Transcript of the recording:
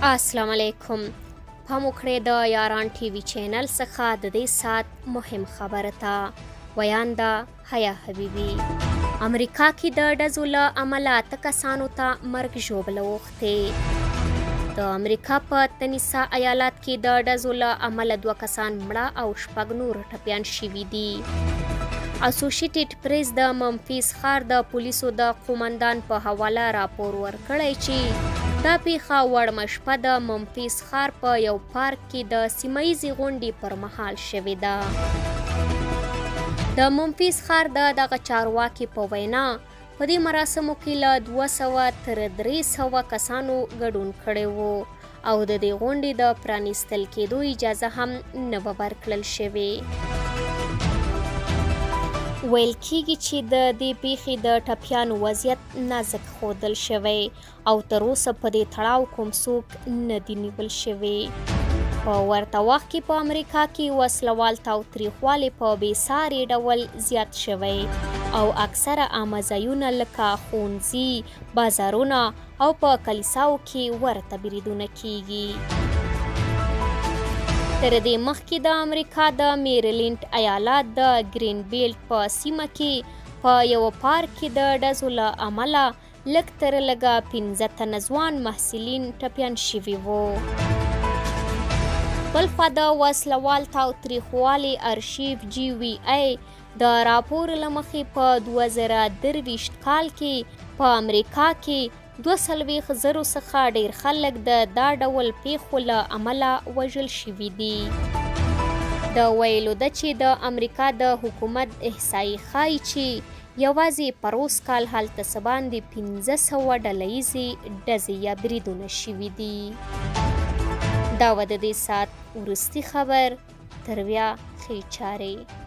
السلام علیکم. پام وکړئ د یاران ټي وي چینل څخه د دې ساعت مهم خبر ته. ویانده حیا حبیبي. امریکا کې د ډزو له امله اته کسانو ته مرګ ژوبله اوښتې. د امریکا په تنیسا ایالت کې د ډزو له امله دوه کسان مړه او شپږ نور ټپیان شوي دي. اسوشیټډ پریس د ممفیس ښار د پولیسو د قومندان په حواله راپور ورکړی چې دا پیښه وړمه شپه د ممفیس ښار په یو پارک کې د سیمه ییزې غونډې پر مهال شوې ده. د ممفیس ښار د دغه چارواکي په وینا، په دې مراسمو کې له 200 تر 300 کسانو ګډون کړی وو او د دې غونډې د پرانیستل کېدو اجازه هم نه وه ورکړل شوې. ویل کیږي چې د دې پیښې د ټپیانو وضعیت نازک ښودل شوی او تر اوسه په دې تړاو کوم څوک نه دي نیول شوي. په ورته وخت کې په امریکا کې وسلوال تاوتریخوالی په بې ساري ډول زیات شوی او اکثره عامه ځایونه لکه ښوونځي، بازارونه او په کلیساو کې ورته بریدونه کیږي. تر دې مخکې د امریکا د میریلینډ ایالت د ګرین بیلټ په سیمه کې په یوه پارک کې د ډزو له امله لږ تر لږه 5 تنه ځوان محصلین ټپیان شوي وو. بلخوا د وسلوال تاوتریخوالي ارشیف جي وي ای د راپور له مخې په 2023 کال کې په امریکا کې 42 زرو څخه ډېر خلک د دا ډول پیښو له امله وژل شوي دي. د ویلو ده چې د امریکا د حکومت احصایې ښایي چې یوازې پروس کال هلته څه باندې 500 ډله ییزې ډزې یا بریدونه شوي دي. دا وه د دې ساعت وروستي خبر. تر بیا، ښې چارې.